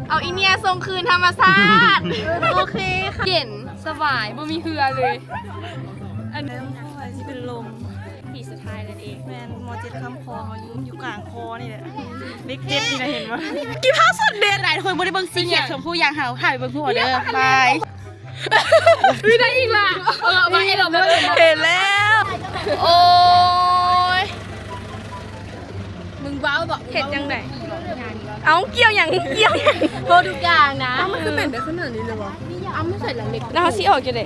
ເອົາອີເນຍສົ່ງຄືນທຳມະຊາດ. ໂອເຄຄ່ະ ເຢັນສະບາຍ ບໍ່ມີເຫື່ອເລີຍ. ອັນນີ້ຊິເປັນລົມ ທີ່ສຸດທ້າຍນັ້ນເອງ. ແມ່ນ ໝໍເຈັບຄຳຄໍເຮົາຢູ່ ຢູ່ກາງຄໍນີ້ແຫຼະ. ເດັກເຈັບນີ້ນະ ເຫັນບໍ່? ກິນພາບສົດເດັດຫຼາຍຄົນບໍ່ໄດ້ເບິ່ງ ຊີເຄຣດ ຊົມຜູ້ຢ່າງເຮົາ ຫາໄປເບິ່ງຫົວເດີ. ບາຍ. ເຮີ້ຍ ໄດ້ອີກລະ. ເອີ ມາເອດອກມາເລີຍ. ເຫັນແລ້ວ. ໂອ້ຍ ມຶງເວົ້າບໍ? ເຮັດຈັ່ງໃດ? ເອົ້າ ກ່ຽວຫຍັງ? ກ່ຽວຫຍັງ? ເວົ້າທຸກຢ່າງນະ. ເອົ້າ ມັນຄືເປັນໄດ້ຂະໜາດນີ້ເລີຍຫວາ? ເອົ້າ ມັນໃສ່ລະເລັກ. ແລ້ວເຮົາຊິອອກຈັ່ງໃດ?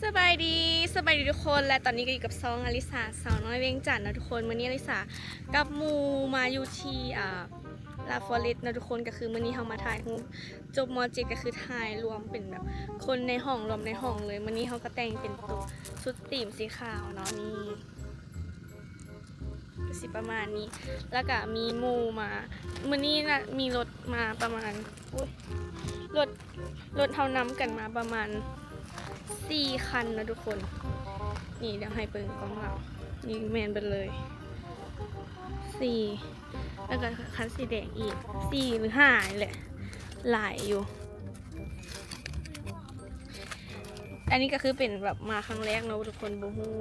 ສະບາຍດີ ສະບາຍດີທຸກຄົນ ແລະ ຕອນນີ້ກໍຢູ່ກັບຊ່ອງອາລິສາ ສາວນ້ອຍວຽງຈັນເນາະທຸກຄົນ. ມື້ນີ້ອາລິສາກັບໝູ່ມາຢູ່ທີ່ ອ່າ ລາຟອເລັດເນາະທຸກຄົນ. ກໍຄືມື້ນີ້ເຮົາມາຖ່າຍຮູບ ຈົບ ມ.ເຈັດ ກໍຄືຖ່າຍລວມເປັນແບບຄົນໃນຫ້ອງ ລວມໃນຫ້ອງເລີຍ. ມື້ນີ້ເຮົາກໍແຕ່ງເປັນໂຕ ຊຸດທີມສີຂາວເນາະ ນີ້ ກໍຊິປະມານນີ້. ແລ້ວກະມີໝູ່ມາ ມື້ນີ້ນະ ມີລົດມາປະມານ ໂອ້ຍ ລົດ ລົດເຮົານຳກັນມາປະມານສີ່ຄັນເນາະທຸກຄົນ. ນີ້ ດຽວໃຫ້ເບິ່ງກ້ອງເຮົາ ນີ້ແມ່ນເບິດເລີຍ ສີ່ ແລ້ວກະຄັນສີແດງອີກ ສີ່ຫຼືຫ້ານີ້ແຫຼະ ຫຼາຍຢູ່. ອັນນີ້ກໍຄືເປັນແບບມາຄັ້ງແລກເນາະທຸກຄົນ ບໍ່ຮູ້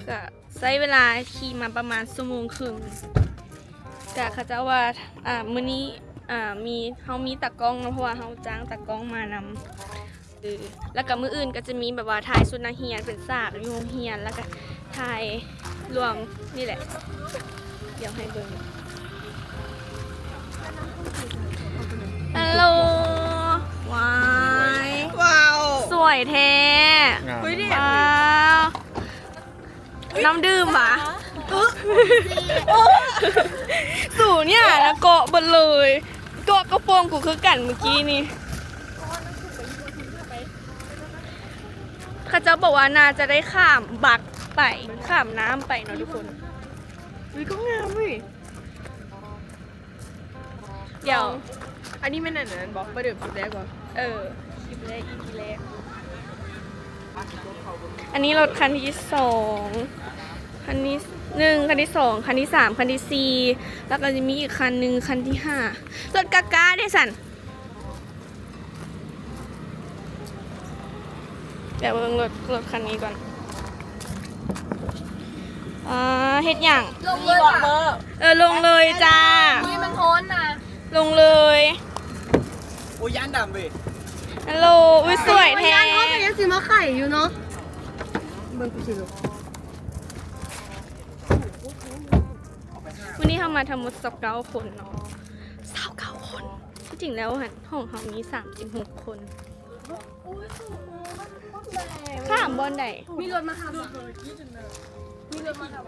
ກະໃຊ້ເວລາຂີ່ມາປະມານຊົ່ວໂມງເຄິ່ງ. ກະເຂົາເຈົ້າວ່າ ອ່າ ມື້ນີ້ ອ່າ ມີ ເຮົາມີຕາກ້ອງເນາະ ເພາະວ່າເຮົາຈ້າງຕາກ້ອງມານຳ. ເອີ ແລ້ວກະມື້ອື່ນກໍຈະມີແບບວ່າຖ່າຍຊຸດນັກຮຽນເປັນສາກຢູ່ໂຮງຮຽນ ແລ້ວກະຖ່າຍລວມນີ້ແຫຼະ. ດຽວໃຫ້ເບິ່ງ ຮັລໂຫຼ ວ້າຍ ວ້າວ ສວຍແທ້ ງາມ ອຸ້ຍ ວ້າວ ນ້ຳດື່ມຫວາ? ສູນນີ້ນະ ເກາະເບິດເລີຍ ເກາະກະໂປງກູຄືກັນມື້ກີ້ນີ້. ເຂົາເຈົ້າບອກວ່າໜ້າຈະໄດ້ຂ້າມບັກໄປ ຂ້າມນ້ຳໄປເນາະທຸກຄົນ. ອຸ້ຍ ກໍງາມເວີ້ຍ. ດຽວ ອັນນີ້ແມ່ນອັນນັ້ນບໍ? ປະເດີມຄລິບແລກບໍ? ເອີ ຄລິບແລກ ອີພີແລກ. ອັນນີ້ລົດຄັນທີສອງ ຄັນທີໜຶ່ງ ຄັນທີສອງ ຄັນທີສາມ ຄັນທີສີ່ ແລ້ວກໍຈະມີອີກຄັນໜຶ່ງ ຄັນທີຫ້າ. ລົດກາກາເດ້ຊັ້ນ. ດຽວເບິ່ງລົດ ລົດຄັນນີ້ກ່ອນ. ອ່າ ເຮັດຫຍັງ? ລົງເລີຍ ເອີ ລົງເລີຍຈ້າ. ອຸ້ຍ ມັນຮ້ອນນະ. ລົງເລີຍ. ໂອ້ຍ ຢ້ານດຳເວີຍ. ຮັລໂຫຼ ອຸ້ຍ ສວຍແທ້. ຢ້ານເຂົາກໍຍັງຊິມາໄຂຢູ່ເນາະ. ເບິ່ງກູຊິລົງ. ມື້ນີ້ເຮົາມາທັງໝົດຊາວເກົ້າຄົນເນາະ ຊາວເກົ້າຄົນ. ທີ່ຈິງແລ້ວຫັ້ນ ຫ້ອງເຮົາມີສາມສິບຫົກຄົນ. ຂ້າມບ່ອນໃດ? ມີລົດມາຮັບ ມີລົດມາຮັບ.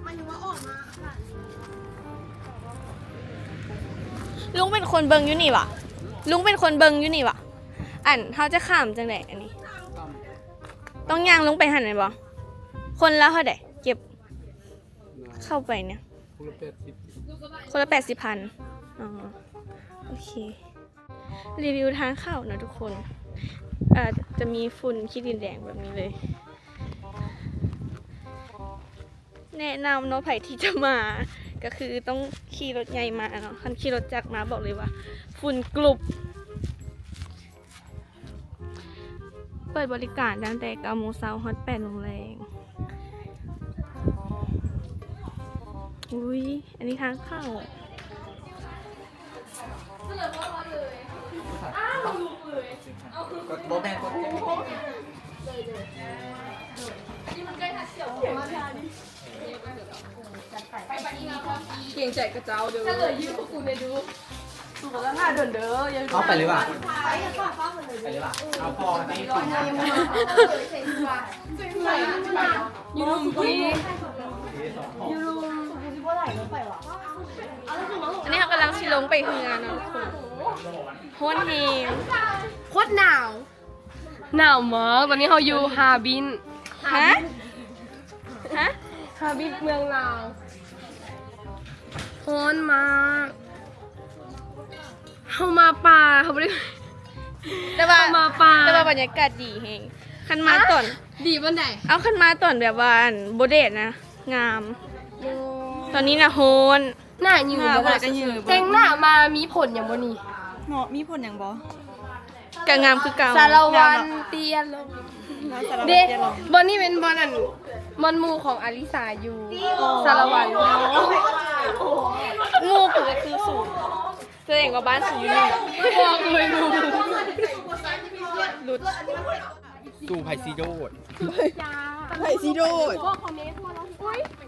ໝາຍເຖິງວ່າອອກມາ ລຸງເປັນຄົນເບິ່ງຢູ່ນີ້ຫວາ? ລຸງເປັນຄົນເບິ່ງຢູ່ນີ້ຫວາ? ອັນ ເຮົາຈະຂ້າມຈັ່ງໃດ? ອັນນີ້ຕ້ອງຍ່າງລົງໄປຫັ້ນແມ່ນບໍ່? ຄົນລະເທົ່າໃດ? ເກັບ ເຂົ້າໄປເນຍ ຄົນລະແປດສິບ ຄົນລະແປດສິບພັນ. ອໍ ໂອເຄ ຣີວິວທາງເຂົ້າເນາະທຸກຄົນ. ເອີ ຈະມີຝຸ່ນຂີ້ດິນແດງແບບນີ້ເລີຍ. ແນະນຳເນາະ ໃຜທີ່ຈະມາ ກໍຄືຕ້ອງຂີ່ລົດໃຫຍ່ມາເນາະ. ຄັນຂີ່ລົດຈັກມາ ບອກເລີຍວ່າຝຸ່ນກລຸບ. ເປີດບໍລິການຕັ້ງແຕ່ເກົ້າໂມງເຊົ້າຮອດແປດໂມງແລງ. ອຸ້ຍ ອັນນີ້ທາງເຂົ້າ. ເກງໃຈຂະເຈົ້າເດີ. ເອົາໄປເລີຍຫວາ? ໄປເລີຍຫວາ? ເອົາພໍໃຫ້ ຢູ່ລຸ່ມພີ້ ຢູ່ລຸ່ມ. ອັນນີ້ເຮົາກຳລັງຊິລົງໄປເຮືອເນາະ ຮ້ອນແຮງ ໂຄດໜາວ. ໜາວມາກ. ຕອນນີ້ເຮົາຢູ່ຮາບິນ. ຮະ? ຮະ? ຮາບິນເມືອງລາວ. ຮ້ອນມາກ. ເຮົາມາປ່າ ເຮົາບໍ່ໄດ້ ແຕ່ວ່າ ເຮົາມາປ່າ ແຕ່ວ່າບັນຍາກາດດີແຮງ ຄັນມາຕອນ ດີປານໃດ? ເອົາ ຄັນມາຕອນແບບວ່າ ອັນ ບໍ່ແດດນະ ງາມ. ໂອ້ ຕອນນີ້ນະ ຮ້ອນ ໜ້າຫຍິວ ໜ້າບໍ່ໄດ້ກໍຫຍິວ ແຕ່ງໜ້າມາມີຜົນຫຍັງບໍ່ນີ້? ເນາະ ມີຜົນຫຍັງບໍ່? ກະງາມຄືເກົ່າ ສາລະວັນ ງາມເນາະ ເຕຍລົງ ເດ້ ບ່ອນນີ້ແມ່ນບ່ອນ ອັນ ບ່ອນໝູ່ຂອງອາລິສາຢູ່ ອໍ ສາລະວັນ ໝູ່ກູກະຄືສູງ ສະແດງວ່າບ້ານສູງຢູ່ນີ້ ບອກເລີຍ ຫຼຸດ. ສູ່ໃຜຊິໂດດ ໃຜຊິໂດດ ບອກຄອມເມັນ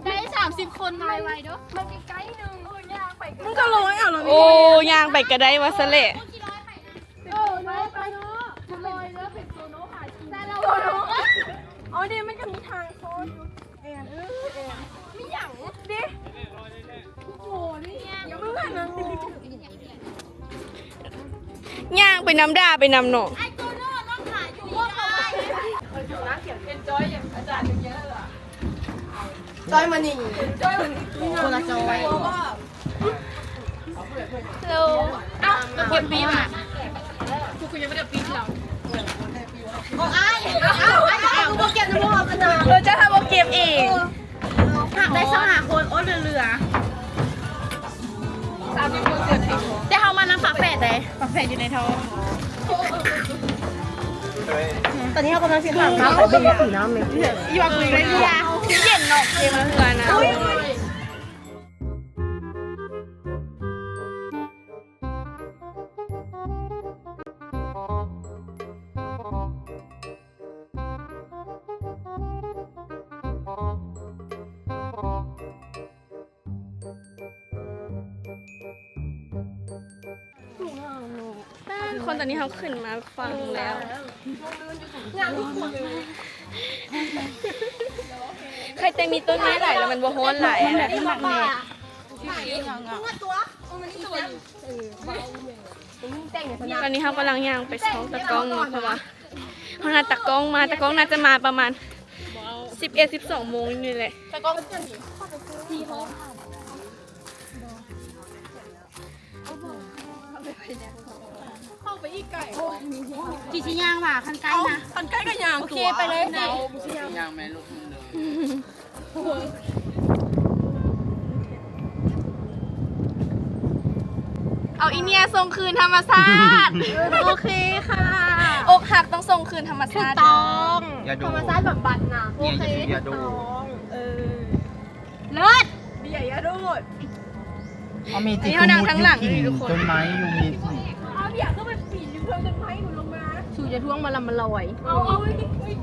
ໄດ້ສາມສິບຄົນ ໄວໆເດີ້ ມັນໃກ້ໆໜຶ່ງ ເອີ ຍ່າງໄປ ມຶງກໍລອຍເອົາລະ ໂອ້ ຍ່າງໄປກໍໄດ້ວ່າຊັ້ນແຫຼະ ເອີ ເນາະ ໄປເນາະ ລອຍເດີ້ ເປັນໂຊໂນຫາກິນ ເອົາເດ້ ມັນກໍມີທາງໂຊນຢູ່ ແອນ ເອີ ແອນ ມີຫຍັງເດ້ ໂອ້ ນີ້ຫຍັງ ຍ່າງໄປນຳ ດ່າໄປນຳເນາະ. ຈອຍມານີ້ ຄົນລະຈອຍ ໂລ ເອົ້າ ມາເກັບປີບ ມາ ຄື ຄືຍັງບໍ່ໄດ້ປີບເຮົາ ໂອ້ ອ້າຍ ເອົາ ເອົາ ເອົາ ບໍ່ເກັບນຳພວກເຮົາກັນນະ ເອີ ເຈົ້າຖ້າບໍ່ເກັບເອງ ເອີ ຫາກໄດ້ຊາວຫ້າຄົນ ໂອ້ ເຫຼືອໆ ແຕ່ເຮົາມານຳຝາແຝດເດ້ ຝາແຝດຢູ່ໃນທ້ອງ ຕອນນີ້ເຮົາກຳລັງຊິຂ້າມນ້ຳໄປເບິ່ງສີນ້ຳເລີຍ ອີວ່າກູໄດ້ເຫຼືອ ເຢັນເນາະ ເຢັນເຫຼືອນະ ທຸກຄົນ ຕອນນີ້ເຮົາຂຶ້ນມາຝັ່ງແລ້ວ ໃຄແຕ່ມີຕົ້ນໄມ້ຫຼາຍແລ້ວມັນບໍ່ຮ້ອນຫຼາຍ ມັນແບບມັນແດດ ຕອນນີ້ເຮົາກຳລັງຍ່າງໄປຊອກຕາກ້ອງເນາະ ເພາະວ່າ ເຮົານັດຕາກ້ອງມາ ຕາກ້ອງໜ້າຈະມາປະມານສິບເອັດ ສິບສອງໂມງນີ້ແຫຼະ ຕາກ້ອງ ເຂົ້າໄປອີກໄກ ຊິຊິຍ່າງວ່າ ຄັນໃກ້ນະ ຄັນໃກ້ກໍຍ່າງ ໂອເຄ ໄປເລີຍ ຍ່າງແມ່ລູກ ເອົາອີເນຍສົ່ງຄືນທຳມະຊາດ ໂອເຄຄ່ະ ອົກຫັກຕ້ອງສົ່ງຄືນທຳມະຊາດ ຖືກຕ້ອງ ຢາດູດ ທຳມະຊາດບຳບັດນະ ໂອເຄ ຢາດູດ ຖືກຕ້ອງ ເອີ ເລີດ ເບຍຢາດູດ ເອົາເມຈິ ເຮົານັ່ງທາງຫຼັງ ຄືບໍ່ກິນຕົ້ນໄມ້ຢູ່ ເມຈິ ເອົາເບຍຄືໄປປີນຢູ່ເທິງຕົ້ນໄມ້ພຸ້ນລົງມາ ສູຢ່າທວງມາລຳມາລອຍ ເອົາ ເອົາໄວ້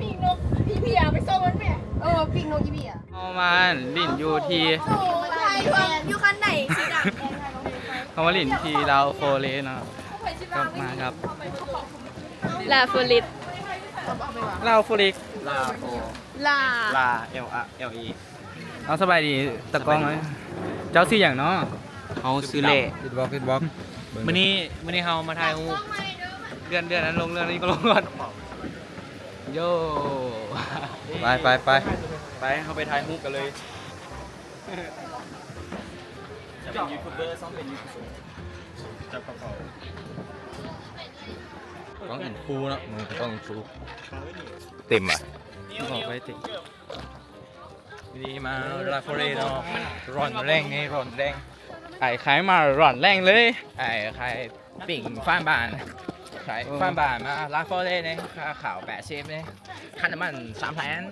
ປີກນົກ ອີເບຍໄປສົ່ງມັນແໝ່ ເອີ ປີກນົກອີເບຍ ເຮົາມາຫຼິ້ນຢູ່ທີ່ ຢູ່ຄັນໃດສີດຳ ເຮົາມາຫຼິ້ນທີ່ລາວໂຟເຣສເນາະ ກັບມາກັບ ລາໂຟເຣສ ລາໂຟເຣສ ລາໂຟ ລາ ລາ L R L E ເອົາ ສະບາຍດີຕາກ້ອງ ເຈົ້າຊື່ຫຍັງເນາະ? ເຮົາຊື່ແຫຼະ ຟີດບອກ ຟີດບອກ ມື້ນີ້ ມື້ນີ້ເຮົາມາຖ່າຍຮູບ ເລື່ອນ ເລື່ອນນັ້ນລົງ ເລື່ອນນີ້ກໍລົງກ່ອນ ໂຢ ໄປ ໄປ ໄປ ໄປ ເຮົາໄປຖ່າຍຮູບກັນເລີຍ ຈະເປັນຢູທູບເບີ ຊອງເປັນຢູທູບເບີ ຈັບກະເປົາ ຕ້ອງອິນຟູເນາະ ມັນກໍຕ້ອງອິນຟູ ເຕັມວ່ະ ບອກໄວ້ເຕັມ ນີ້ມາລາໂຟເຣສເນາະ ຮ້ອນແຮງນີ້ ຮ້ອນແຮງ ອ້າຍຂາຍມາຮ້ອນແຮງເລີຍ ອ້າຍຂາຍປີ້ງຟານບານ ຂາຍຟານບານມາລາໂຟເຣສນີ້ ຄ່າເຂົ້າແປດສິບນີ້ ຄ່ານ້ຳມັນສາມພັນ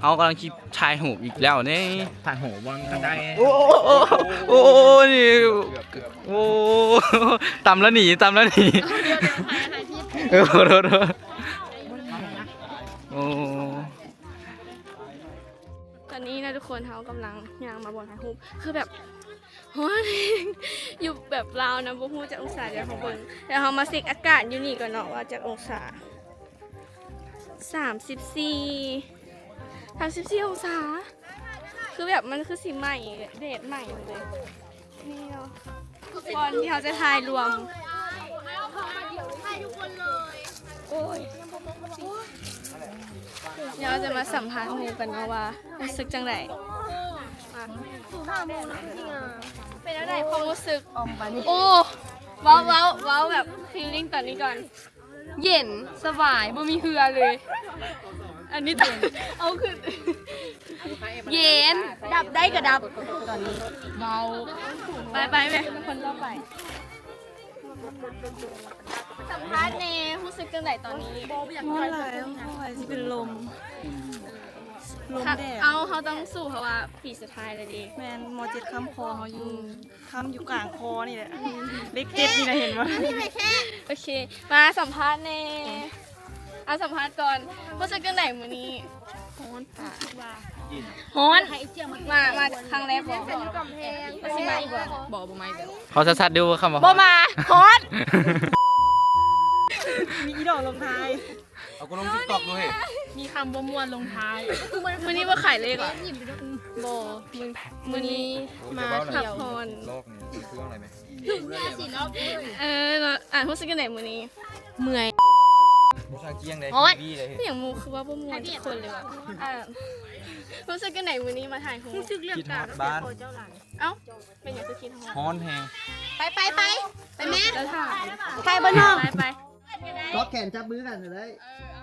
ເຮົາກຳລັງຊິຖ່າຍຮູບອີກແລ້ວນີ້ ຖ່າຍຮູບບໍ່ທັນໄດ້ ໂອ້ ໂອ້ ນີ້ ໂອ້ ຕຳລະໜີ ຕຳລະໜີ ເອີ ຂໍໂທດ ໂອ້ ຕອນນີ້ນະທຸກຄົນ ເຮົາກຳລັງຍ່າງມາບ່ອນຖ່າຍຮູບ ຄືແບບ ຮ້ອນແຮງ ຢູ່ແບບລາວນະ ບໍ່ຮູ້ຈັກອົງສາ ດຽວເຮົາເບິ່ງ ດຽວເຮົາມາເຊັກອາກາດຢູ່ນີ້ກ່ອນເນາະ ວ່າຈັກອົງສາ ສາມສິບສີ່ ສາມສິບສີ່ອົງສາ ຄືແບບມັນຄືຊິໄໝ້ ແດດໄໝ້ເລີຍ ນີ້ເນາະ ກ່ອນທີ່ເຮົາຈະຖ່າຍລວມ ດຽວເຮົາຈະມາສຳພາດໝູ່ກັນເນາະວ່າຮູ້ສຶກຈັ່ງໃດ ເປັນຈັ່ງໃດຄວາມຮູ້ສຶກ ໂອ້ ເວົ້າ ເວົ້າ ເວົ້າແບບ feeling ຕອນນີ້ກ່ອນ. ເຢັນ ສະບາຍ ບໍ່ມີເຫື່ອເລີຍ. ອັນນີ້ຕ້ອງເອົາຂຶ້ນ ເຢັນ ດັບໄດ້ກໍດັບ. ຕອນນີ້ເວົ້າ ໄປ ໄປແມ່ ຄົນຕໍ່ໄປ. ສຳພາດແດ່ ຮູ້ສຶກຈັ່ງໃດຕອນນີ້? ຮ້ອນຫຼາຍ ໂອ້ຍ ຊິເປັນລົມ ລົມແດດ. ເອົາ ເຮົາຕ້ອງສູ້ ເພາະວ່າປີສຸດທ້າຍແລ້ວເດ້. ແມ່ນ ມໍເຈັດຄ້ຳຄໍເຮົາຢູ່ ອືມ ຄ້ຳຢູ່ກາງຄໍນີ້ແຫຼະ ເລກເຈັດນີ້ນະ ເຫັນບໍ່? ໂອເຄ ມາສຳພາດແດ່. ເອົາ ສຳພາດກ່ອນ ຮູ້ສຶກຈັ່ງໃດມື້ນີ້? ຮ້ອນ ຮ້ອນ ມາ ມາຄັ້ງແລກບໍ່? ຊິມາອີກບໍ່? ບໍ່ ບໍ່ມາອີກແລ້ວ. ເວົ້າຊັດໆ ດູຄຳວ່າ ບໍ່ມາ ຮ້ອນ. ມີອີດອກລົງທ້າຍ. ເອົາ ກູລົງ TikTok ດ້ວຍ. ມີຄຳບໍ່ມ່ວນລົງທ້າຍ. ມື້ນີ້ບໍ່ຂາຍເລກຫວາ? ບໍ່ ມື້ ມື້ນີ້ມາພັກຜ່ອນ. ເອີ ເນາະ ອ່າ ຮູ້ສຶກຈັ່ງໃດມື້ນີ້? ເມື່ອຍ. ບໍ່ຊ່າງກ້ຽງເລີຍ ຮອດ ທີວີເລີຍ. ເປັນຫຍັງໝູ່ຄືວ່າບໍ່ມ່ວນຈັກຄົນເລີຍຫວາ? ອ່າ ຮູ້ສຶກຈັ່ງໃດມື້ນີ້ມາຖ່າຍຮູບ? ຄິດຮອດບ້ານ. ເອົ້າ ເປັນຫຍັງຄືຄິດຮອດ? ຮ້ອນແຮງ. ໄປ ໄປ ໄປ ໄປແມ່ ຖ່າຍ ຖ່າຍເບິ່ງນ້ອງ ໄປ ໄປ. ກອດແຂນຈັບມືກັນກໍໄດ້.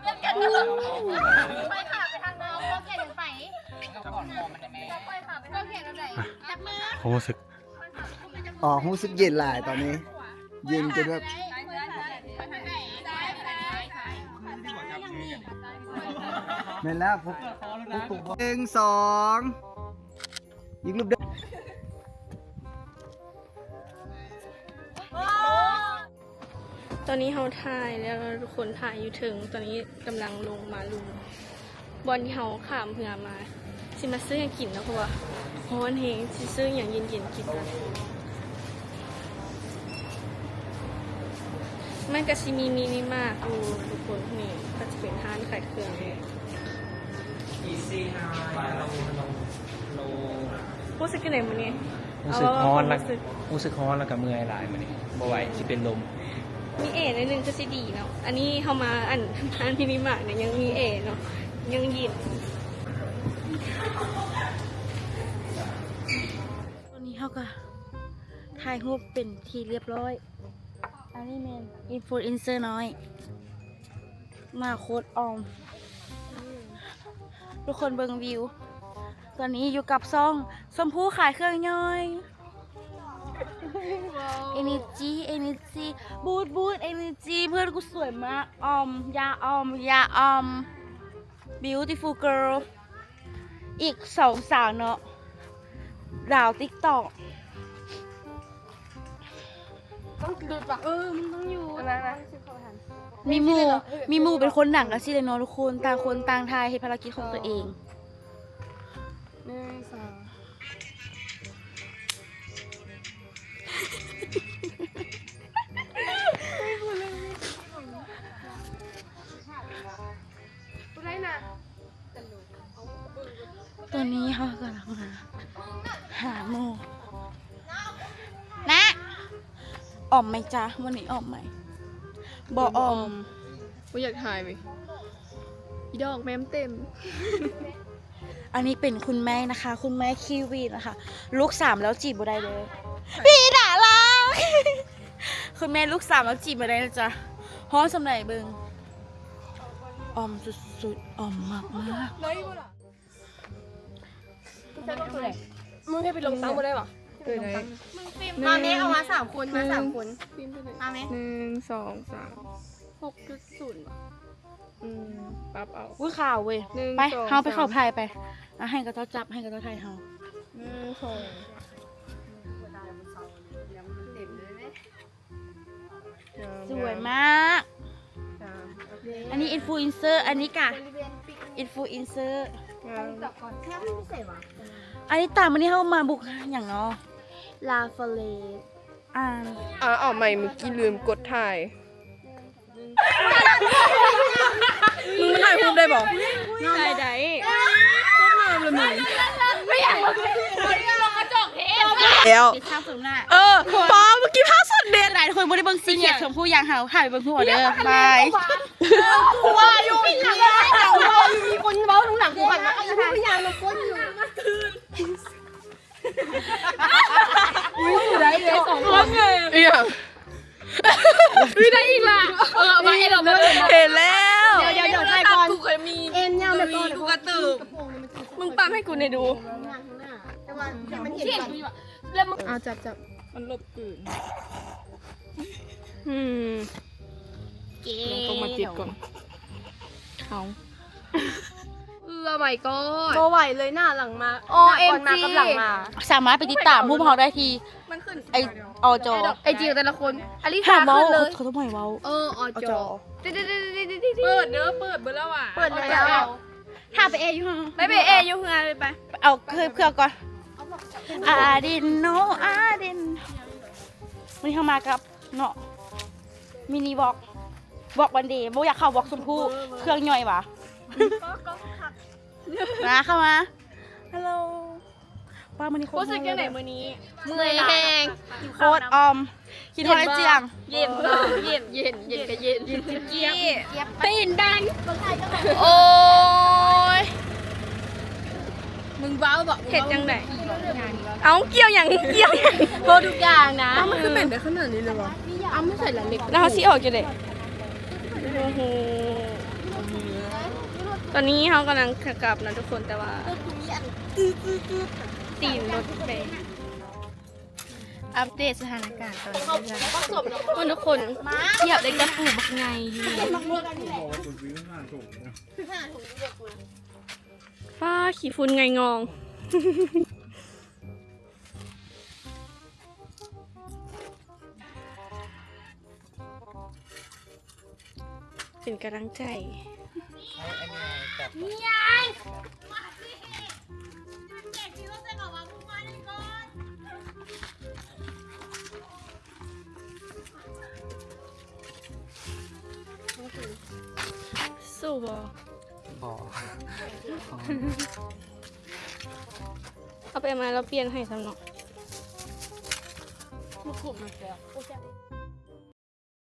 ຄ່ອຍຂາບໄປທາງນ້ອງ ເອົາແຂນໄປ ຄ່ອຍຂາບໄປທາງ ຈັບມື ຄວາມຮູ້ສຶກ. ອໍ ຮູ້ສຶກເຢັນຫຼາຍຕອນນີ້ ເຢັນຈົນແບບ ແມ່ນແລ້ວ ພວກ ພວກ ໜຶ່ງ ສອງ ອີກຮູບເດີ. ຕອນນີ້ເຮົາຖ່າຍແລ້ວເນາະທຸກຄົນ ຖ່າຍຢູ່ເທິງ. ຕອນນີ້ກຳລັງລົງມາລຸ່ມ ບ່ອນທີ່ເຮົາຂ້າມເຮືອມາ ຊິມາຊື້ຫຍັງກິນເນາະ ເພາະວ່າຮ້ອນແຮງ ຊິຊື້ຫຍັງເຢັນໆກິນກ່ອນ. ມັນກະຊິມີມິນິມາດຢູ່ທຸກຄົນ ນີ້ກະຈະເປັນຮ້ານຂາຍເຄື່ອງ. ຮູ້ສຶກຈັ່ງໃດມື້ນີ້? ຮູ້ສຶກຮ້ອນ ເອົາ ເວົ້າ ເວົ້າຄວາມຮູ້ສຶກ. ຮູ້ສຶກຮ້ອນ ແລ້ວກະເມື່ອຍຫຼາຍມື້ນີ້ ບໍ່ໄຫວ ຊິເປັນລົມ. ມີແອໜ້ອຍໜຶ່ງຄືຊິດີເນາະ. ອັນນີ້ເຮົາມາ ອັນ ຮ້ານມິນິມາດນີ້ຍັງມີແອເນາະ ຍັງເຢັນ. ຕອນນີ້ເຮົາກະຖ່າຍຮູບເປັນທີ່ລຽບຮ້ອຍ. ອັນນີ້ແມ່ນອິນຟລູເອັນເຊີນ້ອຍ ໜ້າໂຄດອອມ. ທຸກຄົນເບິ່ງວິວ. ຕອນນີ້ຢູ່ກັບຊ່ອງຊົມພູຂາຍເຄື່ອງຍ່ອຍ. ເອເນຈີ ເອເນຈີ ບູດ ບູດ ເອເນຈີ. ເພື່ອນກູສວຍມາກ. ອອມ ຢ່າອອມ ຢ່າອອມ. Beautiful girl. ອີກສອງສາວເນາະ ດາວຕິກຕອກ. ຕ້ອງດຸດປະ? ເອີ ມັນຕ້ອງຢູ່ ອັນນັ້ນນະ. ມີໝູ່ ມີໝູ່ເປັນຄົນດັງກະຊິແຫຼະເນາະທຸກຄົນ ຕ່າງຄົນຕ່າງຖ່າຍເຮັດພາລະກິດຂອງຕົວເອງ. ໜຶ່ງ ສອງ ບໍ່ໄດ້ນະ. ຕອນນີ້ເຮົາກຳລັງມາຫາໝູ່. ນະ ອອມໄໝຈະ? ມື້ນີ້ອອມໄໝ? ບໍ່ອອມ. ບໍ່ຢາກຖ່າຍເວີຍ ອີດອກແມ້ມເຕັມ. ອັນນີ້ເປັນຄຸນແມ່ນະຄະ ຄຸນແມ່ຄີວີນະຄະ. ລູກສາມແລ້ວຈີບບໍ່ໄດ້ເດີ ພີ່ດາລາ. ຄຸນແມ່ລູກສາມແລ້ວຈີບບໍ່ໄດ້ນະຈະ. ຮ້ອນສ່ຳໃດເບິ່ງ. ອອມສຸດໆ ອອມມາກໆ. ມຶງໃຫ້ໄປລົງຕັ້ງບໍ່ໄດ້ຫວາ? ມາແມ່ ເອົາມາສາມຄົນ ມາສາມຄົນ. ມາແມ່ ໜຶ່ງ ສອງ ສາມ. ຫົກຈຸດສູນຫວາ? ອືມ ປັບເອົາ. ອຸ້ຍ ຂາວເວີຍ. ໄປ ເຮົາໄປເຂົ້າຖ່າຍໄປ. ອ່ະ ໃຫ້ເຂົາເຈົ້າຈັບ ໃຫ້ເຂົາເຈົ້າຖ່າຍເຮົາ. ໜຶ່ງ ສອງ. ສວຍມາກ. ອັນນີ້ອິນຟລູເອັນເຊີ ອັນນີ້ກະອິນຟລູເອັນເຊີ. ອັນນີ້ຕາມ ອັນນີ້ເຮົາມາບຸກຫຍັງເນາະ? ລາຟາເລດ. ອ່າ ເອົາ ເອົາໃໝ່ ມື້ກີ້ລືມກົດຖ່າຍ. ມຶງມັນຖ່າຍຮູບໄດ້ບໍ່? ຖ່າຍໄດ້. ໂຄດງາມເລີຍມຶງ. ແລ້ວ ເອີ ປ້າ ມື້ກີ້ພາບສົດເດັດ. ຫຼາຍຄົນບໍ່ໄດ້ເບິ່ງຊີເຄຣັດຊົມພູຢ່າງເຮົາ. ຫາໄປເບິ່ງທົ່ວເດີ. ບາຍ. ເອີ ກູວ່າຢູ່ ມີຄົນເວົ້າທາງຫຼັງ ກູຫັນມາ ອີ່ຜູ້ພະຍານມາກົ້ນຢູ່. ອຸ້ຍ ໄດ້ເລີຍສອງຄົນ. ອີຫຍັງ? ເຮີ້ຍ ໄດ້ອີກລະ. ເອີ ມາເອັນ ເຫັນແລ້ວ. ດຽວໆ ຖ່າຍກ່ອນ. ເອັນຍາວແບບ ກູກະຕຶກ. ມຶງປັບໃຫ້ກູແດ່ດູ. ເອົາ ຈັບໆ. ມັນລົບກືນ. ອືມ ເກ ຕ້ອງມາຕິດກ່ອນ. ເອົາ ເອື້ອໄວກ່ອນ. ບໍ່ໄຫວເລີຍ ໜ້າຫຼັງມາ. ໂອເອັມຈີ ໜ້າກ່ອນມາກັບຫຼັງມາ. ສາມາດໄປຕິດຕາມພວກເຮົາໄດ້ທີ່ ມັນຂຶ້ນ ໄອ ອໍຈໍ ໄອຈີຂອງແຕ່ລະຄົນ. ອາລິສາ ຫ້າມເວົ້າ ຂຶ້ນເລີຍ. ເຂົາຕ້ອງໃຫ້ເວົ້າ. ເອີ ອໍຈໍ ອໍຈໍ. ເປີດເດີ ເປີດເບີແລ້ວຫວາ? ເປີດແລ້ວ. ຖ້າໄປແອຢູ່ເຮືອນ ໄປ ໄປແອຢູ່ເຮືອນ ໄປ ໄປ ເອົາເຄື່ອງ ເຄື່ອງກ່ອນ. ອາດິນໂນ ອາດິນ. ມື້ນີ້ເຮົາມາກັບເນາະ ມິນິວອກ ວອກວັນເດ. ບໍ່ຢາກເຂົ້າວອກຊົມພູ ເຄື່ອງຍ່ອຍຫວາ. ມາ ເຂົ້າມາ. ຮັລໂຫຼ ປ້າ ມື້ນີ້ໂຄດ ຮູ້ສຶກຈັ່ງໃດມື້ນີ້? ເມື່ອຍແຮງ. ໂຄດອອມ. ຄິດຮອດອ້າຍເຈືອງ. ເຢັນ ເຢັນ ເຢັນ ເຢັນກະເຢັນ. ຕີນແດງ. ໂອ້ຍ ມຶງເວົ້າບໍ? ເຮັດຈັ່ງໃດ? ເອົ້າ ກ່ຽວຫຍັງ? ກ່ຽວຫຍັງ? ໂພດທຸກຢ່າງນະ. ເອົ້າ ມັນຄືເປັນໄດ້ຂະໜາດນີ້ເລີຍຫວາ? ເອົ້າ ມັນໃສ່ລະເລັກ. ແລ້ວເຮົາຊິອອກຈັ່ງໃດ? ໂອ້ໂຫ ຕອນນີ້ເຮົາກຳລັງຈະກັບນະທຸກຄົນ ແຕ່ວ່າ ຕີນລົດແບງ. ອັບເດດສະຖານະການຕອນນີ້ນະ ທຸກຄົນ. ຢາກໄດ້ກະປູບັກໃຫຍ່ຢູ່. ປ້າ ຂີ້ຝຸ່ນໄງງອງ. ເປັນກຳລັງໃຈ. ສູ້ບໍ່? ບໍ່. ເອົາໄປມາແລ້ວປ່ຽນໃຫ້ຊ້ຳເນາະ.